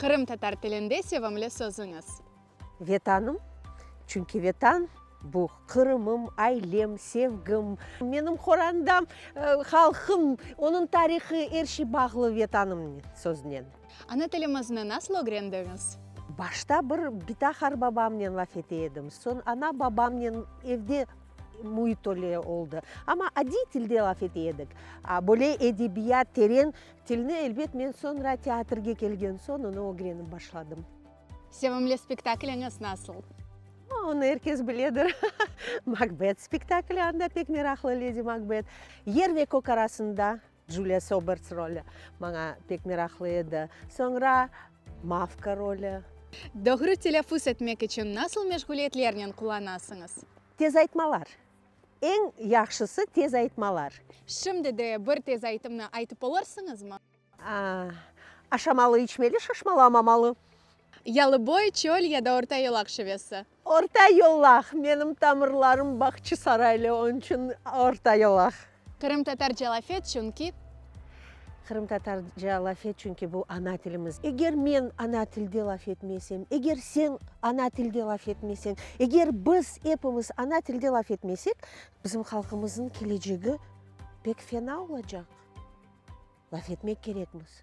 Qırımtatar tilinde sevimli sözüñiz? Vetanım, çünki Vetan, bu Qırımım, ailem, sevgim, menim qorandam, halqım, onıñ tarihı, er şey bağlı Vetanım sözünen. Ana tilimizni nasıl ögrendiñiz? Başta bir bita-qarbabamnen laf ete edim, soñ ana-babamnen evde müit öyle oldı. Amma adiy tilde laf ete edik. Böyle edebiyat, teren tilni, elbet, men soñra teatrge kelgen soñ onı ögrenip başladım. Sevimli spektakliñiz nasıl? Onı er kes biledir. Makbet spektakli, anda pek meraqlı Ledi Makbet. Yer ve kök arasında Julia Soberts rolü maña pek meraqlı edi. Soñra Mavka rolü. Doğru telâffuz etmek içün nasıl meşğuliyetlernen qullanasıñız? Tezaytmalar. Eñ yahşısı tezaytmalar. Şimdi de bir tezaytımnı aytıp olursıñızmı? Aşamalı, içmeli, şaşmalı, amamalı. Yalıboy, çöl ya da Orta Yolaq şivesi? Orta Yolaq. Menim tamırlarım Bağçasaraylı, onıñ içün Orta Yolaq. Qırımtatarca laf et, çünki. Qırımtatarca laf et, çünki bu ana tilimiz. Eger men ana tilde laf etmesem, eger sen ana tilde laf etmeseñ, eger biz epimiz ana tilde laf etmesek, bizim halqımıznıñ kelecegi pek fena olacaq. Laf etmek kerekmiz.